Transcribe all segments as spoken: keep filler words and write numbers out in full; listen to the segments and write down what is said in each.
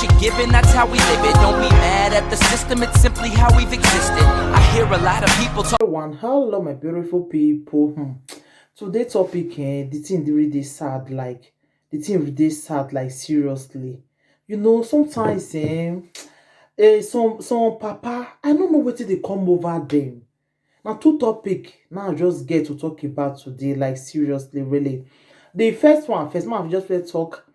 She giving, that's how we live it. Don't be mad at the system, it's simply how we've existed. I hear a lot of people talk. One, hello, my beautiful people. Hmm. Today topic, eh, the thing really dey sad, like the thing really dey sad, like seriously. You know, sometimes, eh, eh, some some papa, I don't know wetin dey come over them. Now two topic now I just get to talk about today, like seriously, really. The first one, first man, I just first talk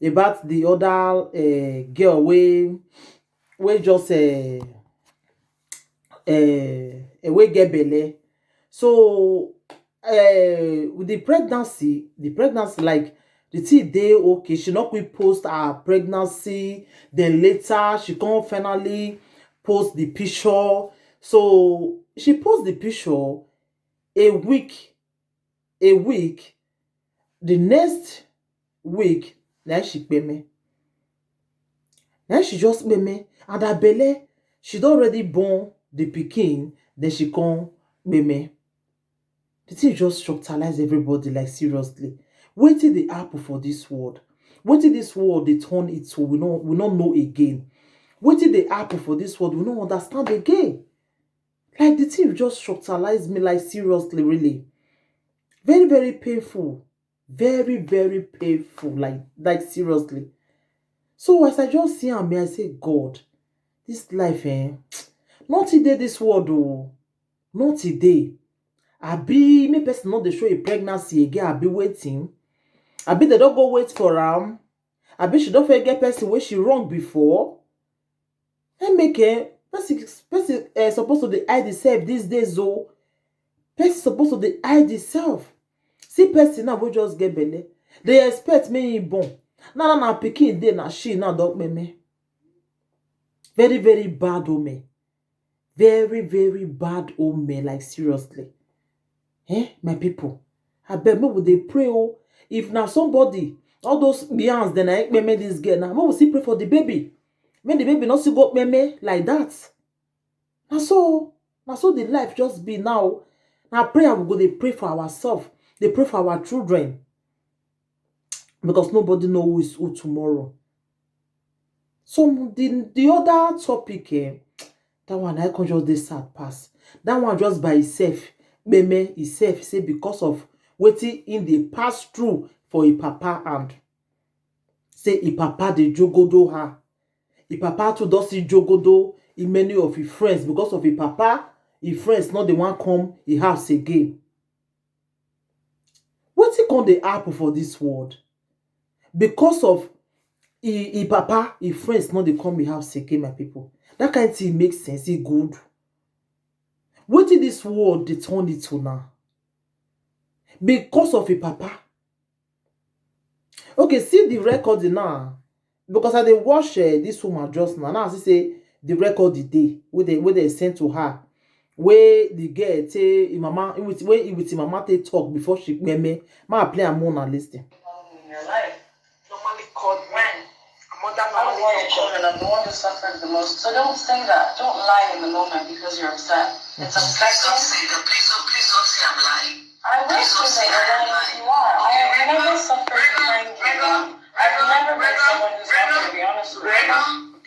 about the other uh, girl wey wey just uh, uh, wey get belle. So uh, with the pregnancy, the pregnancy, like, the thing dey okay. She not quick post her pregnancy. Then later she come finally post the picture. So she post the picture a week, a week. The next week, now she pay me. Now she just pay me, and her belle, she don already born the pikin. Then she come pay me. The thing just shocktalize everybody, like seriously. Wetin dey happen for this world? Wetin this world dey turn it to? We no we no know again. Wetin dey happen for this world? We no understand again. Like the thing just shocktalize me, like seriously, really. Very, very painful. Very, very painful. Like like seriously. So as I just see am, I say, God, this life, eh? Nothing dey this world, oh. Nothing dey. Abi make person no dey show a pregnancy again, abi waiting. Abi they don't go wait for am. Abi she don't forget person where she wrong before. And make eh, person person uh, supposed to dey hide himself these days, oh. Person supposed to dey hide himself. See person now wey just get belle. They expect me in born. Now, now, now, picking day, now she now don't pay me. Very, very bad omen. Very, very bad omen, like seriously. Eh, my people, I beg, make we dey pray, oh. If now somebody, all those beans, then I make me this girl now. Make we still pray for the baby. Make the baby not still go me like that. Now so, now so the life just be now. Now prayer we go dey pray for ourselves. They pray for our children. Because nobody know who is who tomorrow. So the the other topic, eh, that one I can just dey sad pass. That one just by itself, meme itself say because of wetin in the pass through for a papa and say a papa dey jogodo her. A papa too don see jogodo in many of his friends because of a papa, his friends not the one come his house again. Wetin come dey happen for this world? Because of e e papa, e friends no dey come e house again, my people. That kind thing make sense, e good. Wetin this world dey turn it to now? Because of e papa. Okay, see the record now. Because I dey watch uh, this woman just now. Now I see say the record the day wey they wey they send to her, wey the girl take him mama with wey he with him mama take talk before she meme. Ma play am more and listen. In your life, normally called when a mother normally your children are the one who suffers the most. So don't say that. Don't lie in the moment because you're upset. It's upsetting. Please don't say that. Please don't, please don't say I'm lying. I wish you were lying if you are. I have never suffered behind you. I've never met someone who's not going to be honest with you.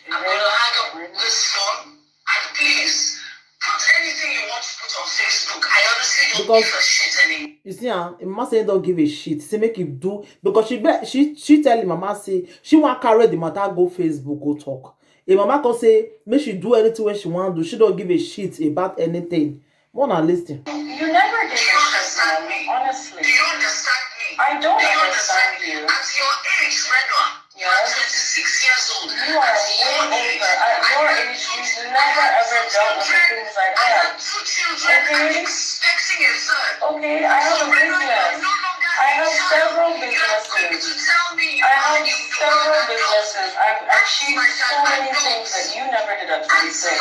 I'm going to hang up this phone and please put anything you want to put on Facebook. I honestly don't give a shit anymore. You see, ah, him mama say don't give a shit. Say make him do because she be, she she tell him mama say she want carry the matter go Facebook go talk. Him mama come say make she do anything when she want do. She don't give a shit about anything. Mona, listen. You never did. Do you understand me? Honestly. Do you understand me? I don't understand you. At your age, Renwa, you are twenty-six years old. You are way over. At your age, you've never ever dealt with the things I have. I have two children. Okay. I'm expecting a third. Okay, I have a business. I have several businesses. I have several businesses. I've achieved so many things that you never did at twenty-six.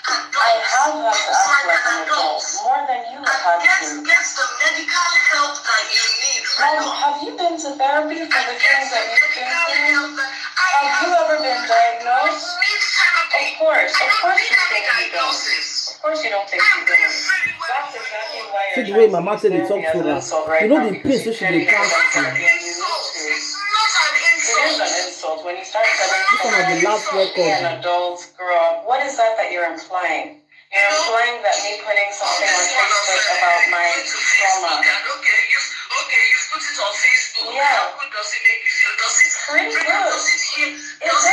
I have had to act like an adult more than you have had to. Get the medical help that you need. Mom, have you been to therapy for the things that you've been through? Have you ever been diagnosed? Of course, of course you think you don't. Of course you don't think you don't. That's exactly why you're trying to use therapy as an insult right now because you clearly have something you need to. It's not an insult. There's an insult when you start telling This one na the last record. An adult grow up. What is that that you're implying? You're implying that me putting something on Facebook about my trauma. Okay, you okay, you put it on Facebook. Yeah. How good does it make you feel? Does it pretty good? Does it heal? It does.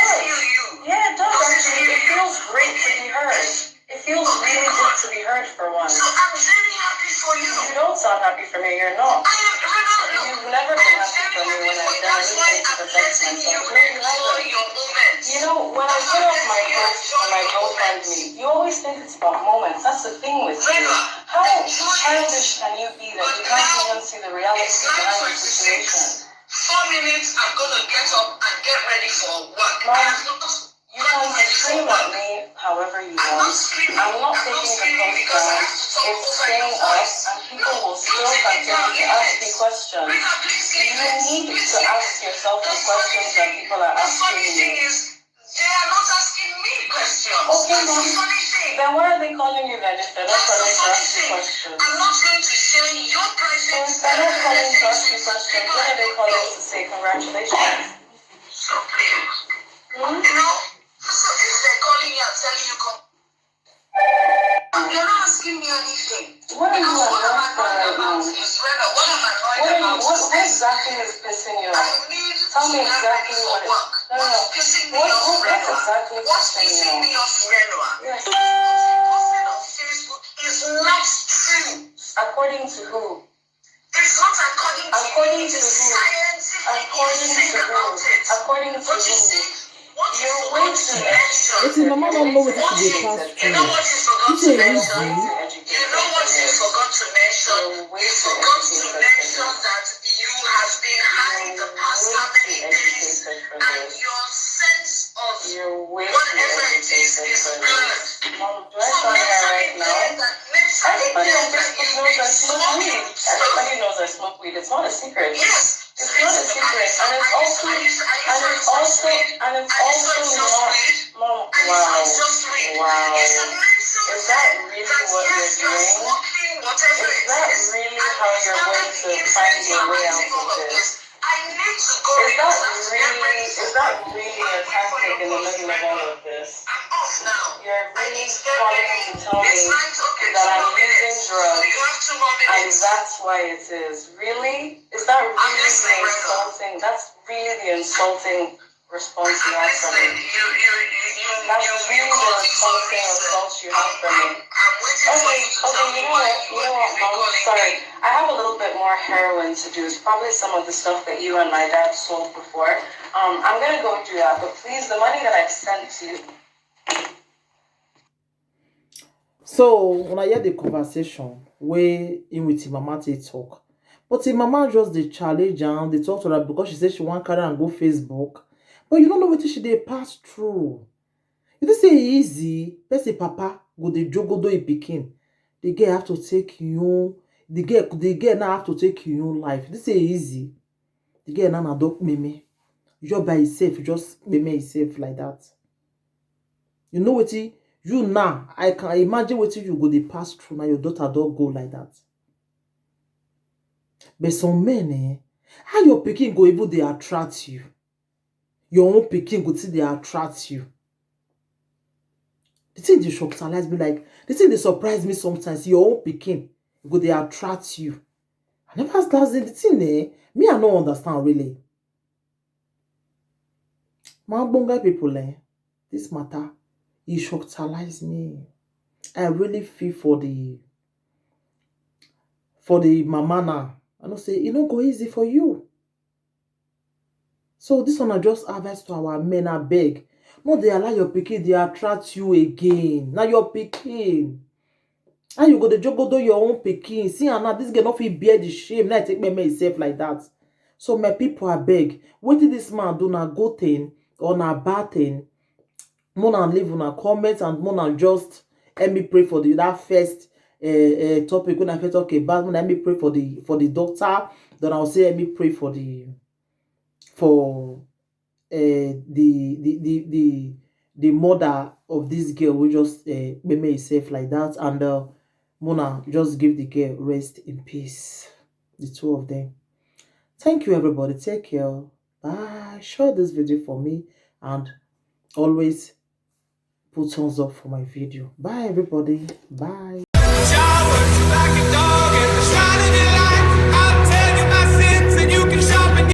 Yeah, it does actually. It feels great to be heard. It feels really good to be heard for one. So I'm very happy for you. You don't sound happy for me. You're not. I am really. You've never been happy for me when I've done anything to protect myself. No, you haven't. You know, when I put up my post and my girlfriend me, you always think it's about moments. That's the thing with you. How childish can you be that you can't even see the reality behind the situation? Four minutes, I'm gonna get up and get ready for work. Mom, you can scream at me however you want. I'm not taking the post down. It's staying up, and people will still continue to ask me questions. You need to ask yourself the questions that people are asking you. They are not asking me questions. Okay, then why are they calling you then if they're not calling to ask you questions? I'm not going to share your private. So if they're not calling to ask you questions, what are they calling to say? Congratulations. So please. Hmm? You know, so if they're calling you and telling you, come, you're not asking me anything. What are you annoyed for right now? What are you, what, what exactly is pissing you off? Tell me exactly what is. No, no, no. What, what, what's exactly pissing you off? Yes. Posting on Facebook is not true. According to who? It's not according to you. It is scientific. According to who? According to who? You're way too extra. Wetin mama don know wetin she dey pass through. You say easy. You know what you forgot to mention? You forgot to mention that you have been high the past how many days and your sense of whatever it is is blurred. Mom, do I sound here right now? Everybody on Facebook knows I smoke weed. Everybody knows I smoke weed. It's not a secret. Yes. It's not a secret. And it's also, and it's also, and it's also not, Mom, wow. Wow. Is that really what you're doing? Is that really how you're going to find your way out of this? Is that really, is that really a tactic in the middle of all of this? You're really trying to tell me that I'm using drugs, and that's why it is. Really? Is that really the insulting? That's really the insulting response you have from me. That's really the insulting response you have from me. Okay, okay, you know what? You know what, Mom? Sorry. I have a little bit more heroin to do. It's probably some of the stuff that you and my dad sold before. Um, I'm gonna go do that, but please, the money that I've sent to you. So una hear the conversation wey him with him mama take talk, but him mama just dey challenge am, dey talk to her because she say she wan carry am go Facebook. But you no know wetin she dey pass through. You think say e easy? Person papa go dey jogodo him pikin. The girl have to take him own. The girl, the girl now have to take him own life. You think say e easy? The girl now na don kpeme. Just by himself, just kpeme himself like that. You know wetin you now? I can imagine wetin you go dey pass through now. Your daughter don go like that. But some men, eh, how your pikin go even dey attract you? Your own pikin go still dey attract you. The thing dey shocktalize me, like, the thing dey surprise me sometimes. Your own pikin go dey attract you. I never ask that the thing, eh? Me, I no understand really. My ogbonge people, eh? This matter, e shocktalize me. I really feel for the, for the mama now. I know say e no go easy for you. So this one, I just advice to our men, abeg. No dey allow your pikin dey attract you again. Na your pikin. How you go dey jogodo your own pikin? See am now, this girl no fit bear the shame. Now take meme himself like that. So my people, abeg, wetin this man do, na good thing or na bad thing? Mona leave una comment and mona just help me pray for the, that first uh, uh, topic when I first talk about. Mona help me pray for the, for the doctor. Then I'll say help me pray for the, for uh, the, the the the the mother of this girl who just uh, meme herself like that, and uh, Mona just give the girl rest in peace. The two of them. Thank you, everybody. Take care. Bye. Share this video for me and always put thumbs up for my video. Bye, everybody. Bye.